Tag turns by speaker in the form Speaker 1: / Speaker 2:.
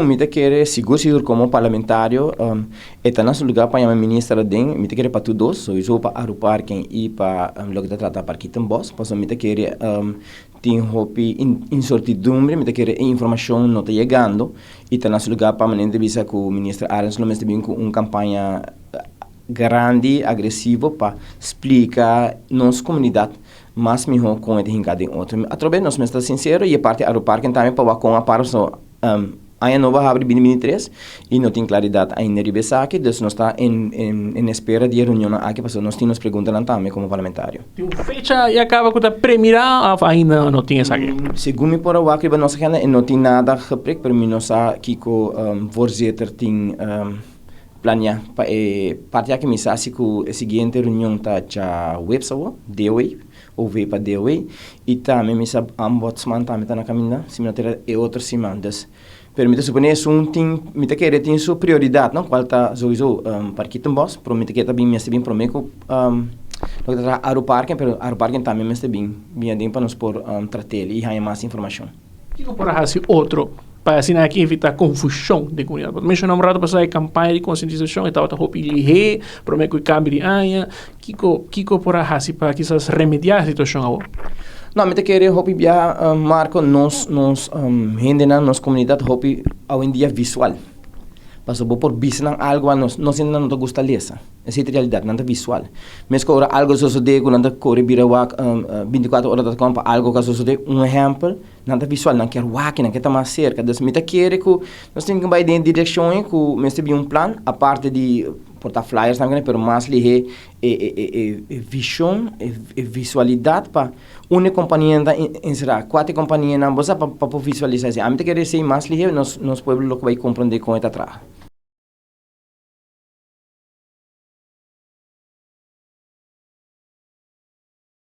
Speaker 1: Mi ta kere sigur sigur komo parlamentario e ta na su lugar pa yama minister aden, mi ta kere pa tur dos, souiso pa Aruparken i pa loke ta trata Parkietenbos, pasobra mi ta kere tin hopi insortidumbre, mi ta kere e informashon no ta yegando i ta na su lugar pa manera di bisa ku minister Arends lo mester bin ku un kampaña grandi, agresivo pa splika nos komunidat mas mihó kon e ta hinká den otro. Atrobe nos mester ta sinsero i e parti Aruparken tambe pa wak kon a para pasobra aña nobo a habri bini bini tres i no tin klaridat ainda riba esaki, dus nos ta en espera di e reunionnan aki pasobra nos tin nos preguntanan tambe komo parlamentario.
Speaker 2: Tin un fecha ya kaba ku ta premirá òf ainda no tin esaki?
Speaker 1: Segun mi por a wak riba nos agenda e no tin nada geprikt pero mi no sa kiko voorzitter tin Planea pa e parti aki mi sa si ku e siguiente reunion ta djaweps awor, DOE, OV pa DOE, i tambe mi sa Ombudsman tambe ta na kaminda, si mi no ta e otro siman. Dus, pero mi ta suponé esun tin, mi ta kere tin su prioridat no, kual ta souiso Parkietenbos, pero mi ta kere ta bin mester bin promé ku loke ta traha Aruparken, pero Aruparken tambe mester bin bin aden pa nos por trat'el i haña mas informashon.
Speaker 2: Kiko por a hasi otro pa asina aki evitá konfushon den komunidat? Bo ta menshoná un rato pasá e kampaña di konsientisashon e tabata hopi lihé promé ku e kambio di aña. Kiko kiko por a hasi pa kisas remediá e situashon awor?
Speaker 1: No, mi ta kere hopi bia, Marco, nos nos hendenan, nos komunidat hopi awendia visual. Pasobra bo por bisa nan algu a nos, nos hendenan no ta gusta lesa. Esei ta realidat, nan ta visual. Mes ku ora algu a sosodé ku nan ta kore bira wak bintikuater ora dot com pa algu ku a sosodé, un ehèmpel, nan ta visual, nan kier wak i nan kier ta mas serka. Dus mi ta kere ku nos tin ku bai den e direkshon ei ku mester bin un plan, aparte di por ta flyers tambe, pero mas lihé e e e vishon, e visualidat pa unda e kompanianan ta enserá, kua ta e kompanianan, bo sa pa por visualisá esei. Ami ta kere esei mas lihé nos nos pueblo lo ku bai komprondé kon e ta traha.